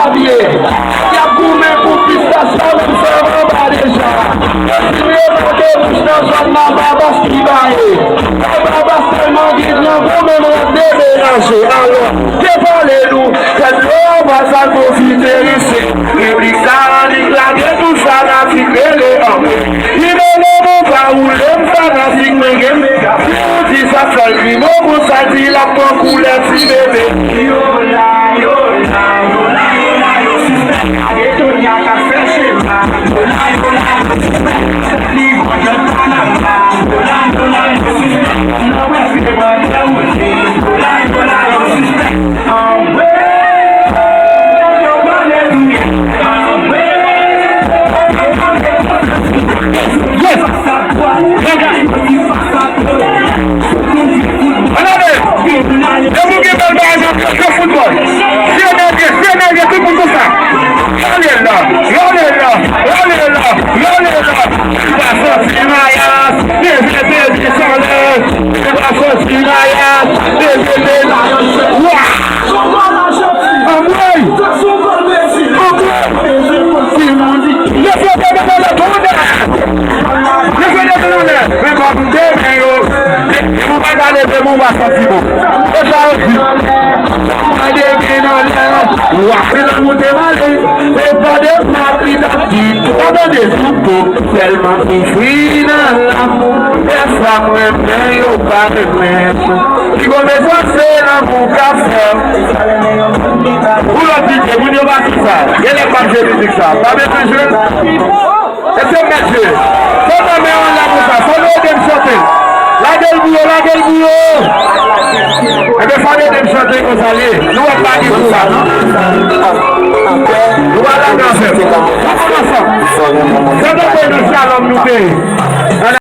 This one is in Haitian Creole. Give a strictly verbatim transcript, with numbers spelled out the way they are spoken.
Pye. Y ap goumen pou pistach la, menm sèl anba deja. Yo fin remake bouch nan zòn nan, Babas ki baye. Babas tèlman gen gran gou, menm rad demenaje. Alò, te pale nou, fè dlo a pa sa pwofite isi. Replik sa annik lage tou fanatik rele anmwe. Li rele nou pa woule m fanatik mwen gen. Si w di sa fè l ri nou konsa di l ap pran koulè ti bebe. Yes! Ann ale! Depi w gen bèl bagay nan, nan foutbòl. Se nèg ye, se nèg ye, tout moun konsa. Rale la, rale la, rale la, rale la. Li pa soti mayas, leve, leve, sale. Li pa soti mayas, leve, leve. Wa! Anmwey! Anmwey! Leve, leve, leve, tonde! Leve, leve, leve. Men pa pou demen yo. Ou pa ka leve, men w pa santi bon. E sa yo di. Mwen depi nan lè, w ap fè lanmou te male. E pa de mari dap di, pa tande sou po. Tèlman soufri nan lanmou. Dèfwa m renmen, yo pa renmen. Ki konbesyon se lanmou k ap fè. Ou lòt DJ, moun yo pa sou sa. Gen lè m pa jwe mizik sa. Pa bezwen jwe l. Mesye, mesye, fò n nan men anlè konsa, fò nou ede m chante. Lage l pou yo, lage l pou yo. Ebyen, fò n ede m chante konsa l ye. Nou wè pa gen pou sa, non? Nou pa lage anfè. Ann ansanm. Fò n antre nan slalom nou te ye.